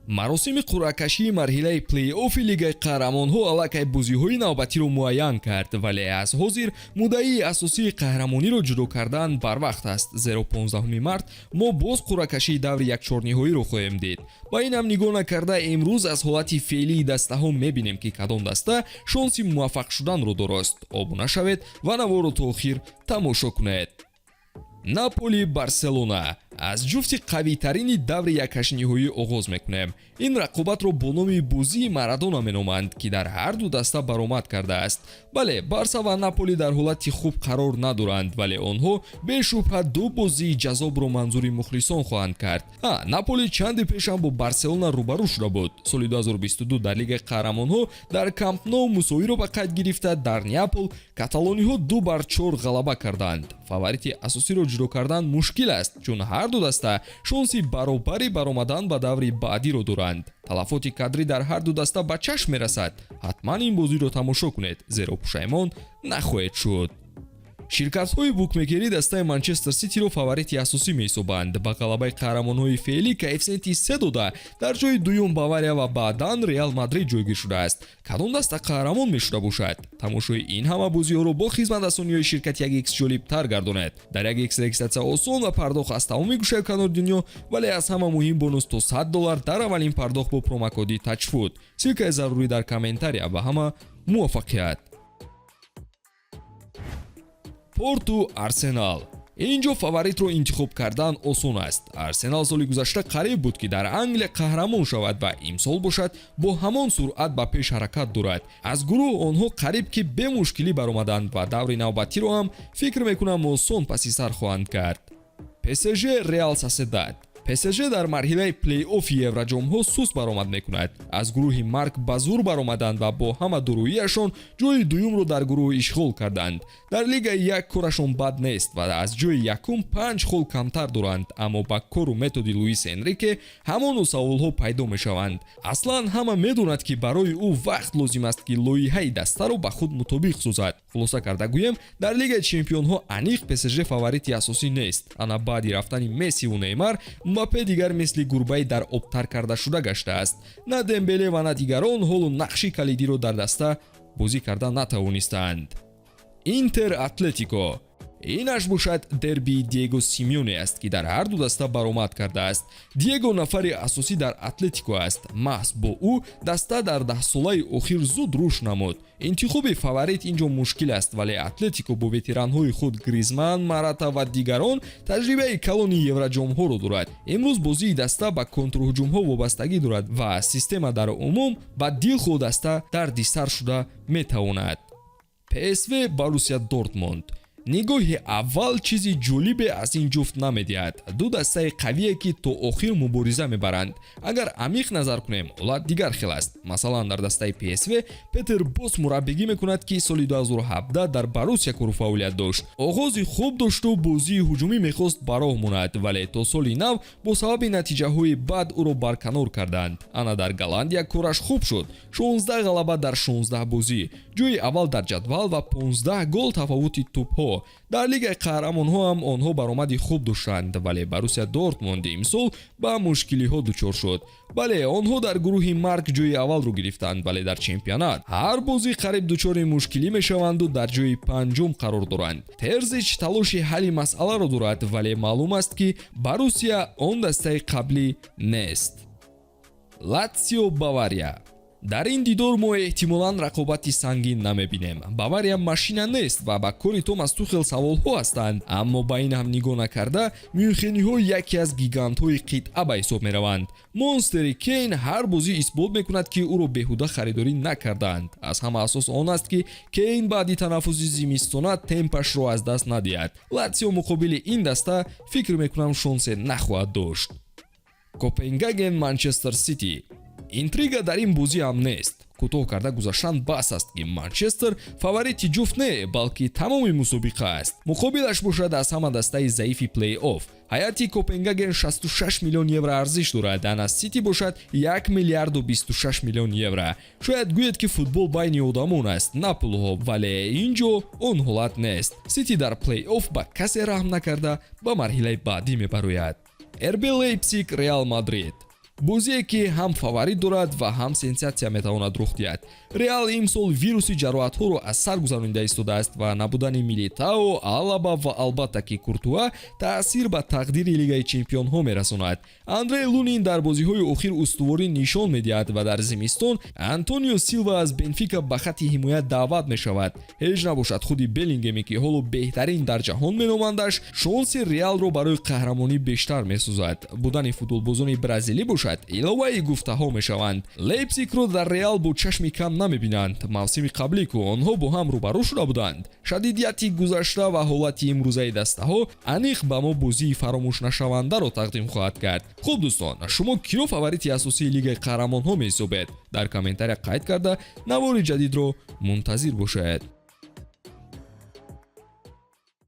Маросими қуръакашии марҳилаи плей-оффи Лигаи қаҳрамонҳо аллакай бозиҳои навбатиро муайян кард, вале аз ҳозир муддаии асосии қаҳрамониро ҷудо кардан барвақт аст, зеро 15 март мо боз қуръакашии даври якчорниҳоиро хоҳем дид. Ба ин ҳам нигоҳ накарда, имрӯз аз ҳолати феълии дастаҳо мебинем, ки кадом даста шонси муваффақ шуданро дорост. Обуна шавед ва наворро то охир тамошо кунед. Наполи, Барселона. Аз ҷуфти қавитарини даври якҳаштниҳоӣ оғоз мекунем. Ин рақобатро бо номи бозии Марадона меноманд, ки дар ҳарду даста баромад кардааст. Бале, Барса ва Наполи дар ҳолати хуб қарор надоранд, вале онҳо бешубҳа ду бозии ҷаззобро манзури мухлисон хоҳанд кард. А Наполи чанде пешам бо Барселона рӯбарӯ шуда буд. Соли 2022 дар Лигаи қаҳрамонҳо дар Камп Ноу мусовиро ба қайд гирифта, дар Неапол каталониҳо 2-4 ғалаба карданд. Фаворити асосиро ҷудо кардан мушкил аст, чун ҳарду даста шонси баробари баромадан ба даври баъдиро доранд. Талафоти кадрӣ дар ҳарду даста ба чашм мерасад. Ҳатман ин бозиро тамошо кунед, зеро пушаймон нахоҳед шуд. Ширкатҳои букмекерӣ дастаи Манчестер Ситиро фаворити асосӣ меҳисобанд. Ба ғалабаи қаҳрамонҳои феълӣ коэффисиенти 3 дода, дар ҷои дуюм Бавария ва баъдан Реал Мадрид ҷойгир шудааст. Кадом даста қаҳрамон мешуда бошад? Тамошои ин ҳама бозиҳоро бо хизматрасониҳои ширкати 1X ҷолибтар гардонед. Дар 1X регистратсия осон ва пардохт аз тамоми гӯшаю канори дунё, вале аз ҳама муҳим бонус то 100 доллар дар аввалин пардохт бо промокоди ТАЧФУТ. Ссылкаи зарурӣ дар комментария. Ба ҳама муваффақият! Порту, Арсенал. Ин ҷо фаворитро интихоб кардан осон аст. Арсенал соли гузашта қариб буд, ки дар Англия қаҳрамон шавад, ва имсол бошад, бо ҳамон суръат ба пеш ҳаракат дорад. Аз гурӯҳ онҳо қариб ки бемушкилӣ баромаданд ва даври навбатиро ҳам, фикр мекунам, осон паси сар хоҳанд кард. ПСЖ, Реал Соседад. ПСЖ дар марҳилаи плей-оффи Евроҷомҳо суст баромад мекунад. Аз гурӯҳи марг ба зур баромаданд ва бо ҳама дурӯияшон ҷои дуюмро дар гурӯҳ ишғол карданд. Дар лигаи як корашон бад нест ва аз ҷои якум 5 хол камтар доранд, аммо ба кору методи Луис Энрике ҳамону саволҳо пайдо мешаванд. Аслан ҳама медонад, ки барои ӯ вақт лозим аст, ки лоиҳаи дастаро ба худ мутобиқ созад. Хулоса карда гӯем, дар Лигаи чемпионҳо аниқ ПСЖ фаворити асосӣ нест. Ана баъди рафтани Мессиву Неймар Мбаппе дигар мисли гурбаи дар обтар кардашуда гаштааст. На Дембеле ва на дигарон ҳоло нақши калидиро дар даста бозӣ карда натавонистаанд. Интер, Атлетико. Инаш бошад дербии Диего Симеоне аст, ки дар ҳарду даста баромад кардааст. Диего нафари асосӣ дар Атлетико аст. Маҳз бо ӯ даста дар даҳсолаи охир зуд рушд намуд. Интихоби фаворит ин ҷо мушкил аст, вале Атлетико бо ветеранҳои худ Гризман, Мората ва дигарон таҷрибаи калони евроҷомҳоро дорад. Имрӯз бозии даста ба контрҳуҷумҳо вобастагӣ дорад ва система дар умум ба дилхоҳ даста дарди сар шуда метавонад. ПСВ, Боруссия Дортмунд. Нигоҳи аввал чизи ҷолибе аз ин ҷуфт намедиҳад, ду дастаи қавие, ки то охир мубориза мебаранд. Агар амиқ назар кунем, ҳолат дигар хел аст. Масалан, дар дастаи ПСВ Петер Бос мураббигӣ мекунад, ки соли 2017 дар Боруссия кору фаъолият дошт. Оғози хуб дошту бозии ҳуҷумӣ мехост ба роҳ монад, вале то соли нав бо сабаби натиҷаҳои бад ӯро барканор карданд. Ана дар Голландия кораш хуб шуд: 16 ғалаба дар 16 бозӣ, ҷои аввал дар ҷадвал ва 15 гол тафовути тӯбҳо. Дар Лигаи қаҳрамонҳо ҳам онҳо баромади хуб доштанд, вале Боруссия Дортмунд имсол ба мушкилиҳо дучор шуд. Бале, онҳо дар гурӯҳи марг ҷои аввалро гирифтанд, вале дар чемпионат ҳар бозӣ қариб дучори мушкилӣ мешаванду дар ҷои панҷум қарор доранд. Терзич талоши ҳалли масъаларо дорад, вале маълум аст, ки Боруссия он дастаи қаблӣ нест. Латсио, Бавария. Дар ин дидор мо эҳтимолан рақобати сангин намебинем. Бавария машина нест ва ба кори Томас Тухел саволҳо ҳастанд, аммо ба ин ҳам нигоҳ накарда, мюнхениҳо яке аз гигантҳои қитъа ба ҳисоб мераванд. Монстери Кейн ҳар бозӣ исбот мекунад, ки ӯро беҳуда харидорӣ накардаанд. Аз ҳама асос он аст, ки Кейн баъди танаффуси зимистона темпашро аз даст надиҳад. Латсио муқобили ин даста, фикр мекунам, шонсе нахоҳад дошт. Копенгаген, Манчестер Сити. Интрига дар ин бозӣ ҳам нест. Кӯтоҳ карда гузаштан бас аст, ки Манчестер фаворити ҷуфт не, балки тамоми мусобиқа аст. Муқобилаш бошад аз ҳама дастаи заифи плей-офф. Ҳайати Копенгаген 66 миллион евро арзиш дорад, ана Сити бошад 1 миллиарду 26 миллион евро. Шояд гӯед, ки футбол байни одамон аст, на пулҳо, вале ин ҷо он ҳолат нест. Сити дар плей-офф ба касе раҳм накарда, ба марҳилаи баъдӣ мебарояд. РБ Лейпсиг, Реал Мадрид. Бозие, ки ҳам фаворит дорад ва ҳам сенсатсия метавонад рух диҳад. Реал имсол вируси ҷароҳатҳоро аз сар гузаронида истодааст ва набудани Милитао, Алаба ва албатта ки Куртуа таъсир ба тақдири Лигаи чемпионҳо мерасонад. Андрей Лунин дар бозиҳои охир устуворӣ нишон медиҳад ва дар зимистон Антонио Силва аз Бенфика ба хатти ҳимоят даъват мешавад. Ҳеҷ набошад, худи Беллингеме, ки ҳоло беҳтарин дар ҷаҳон меномандаш, шонси Реалро барои қаҳрамонӣ бештар месозад. Будани футболбозони бразилӣ бошад, иловаи гуфтаҳо мешаванд. Лейпсигро дар Реал бо чашми кам намебинанд. Мавсими қаблӣ ку онҳо бо ҳам рӯбарӯ шуда буданд. Шадидияти гузашта ва ҳолати имрӯзаи дастаҳо аниқ ба мо бозии фаромӯшнашавандаро тақдим хоҳад кард. Хуб, дӯстон, шумо киро фаворити асосии Лигаи қаҳрамонҳо меҳисобед? Дар комментария қайд карда, навори ҷадидро мунтазир бошед.